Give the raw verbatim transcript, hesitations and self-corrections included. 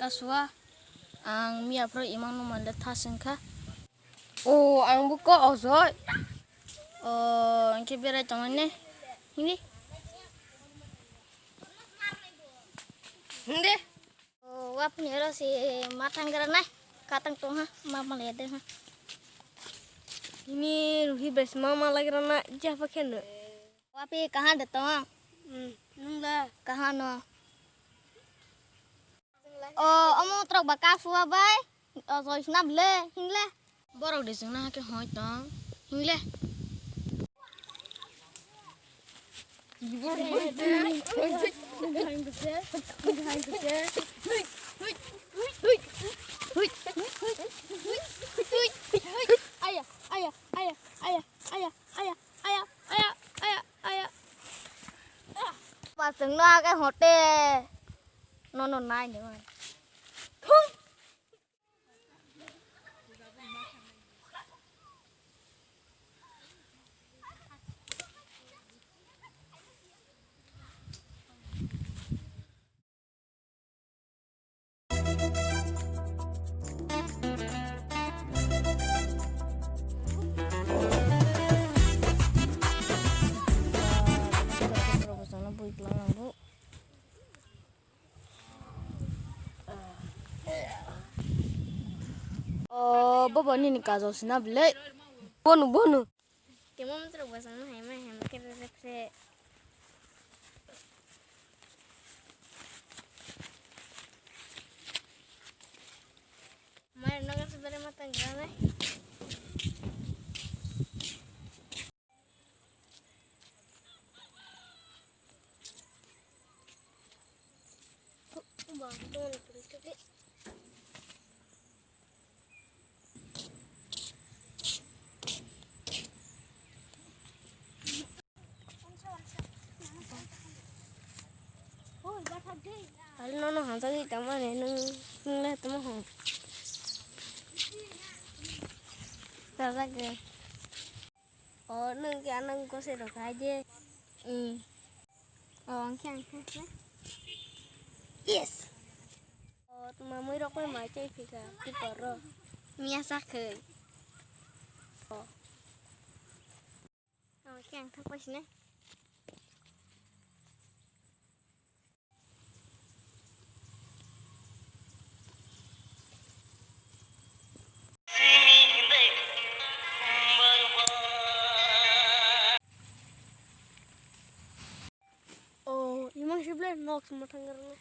Aswa, ang miya phro imang no mande thasing kha. O, ang bo ko ojoi. O, angke berai tongmani. Hindi. Hindi. O, wapni oro si matang gra nai. Katang tong ha, ma ma le de ha. Ini ruhi bes ma ma lagra na, ja pa khen. Wapi kahan de tong? Hmm, nung da. Kahan no? O, omo trok ba ka suwa bai. O, soi snap le, hingle. Borok de sing na ke hoi tong. Hingle. Aya, aya, aya, aya, aya, aya, aya, aya, aya, aya, aya. Ba chwng no age hote. No, no, nai de. O, bobo nini kajol sina bile. Bonu, bonu. Temo motro bwsang no hai ma hai ma khe rep se. Mai no gas bere ma tang gra nai. Hal nono hamjagwi tongmani nwng, nwng le tamo hwn. Chajak de. O, nwng khe anw gose rok hai de. Hmm. O, ang khe, ang khe, ang khe. Yes. O, tuma mui rok bai mai chai phika, tipor ro. Miya sa khoi. O. O, khe ang thang paisina. O, imang sible nok simo thang garang.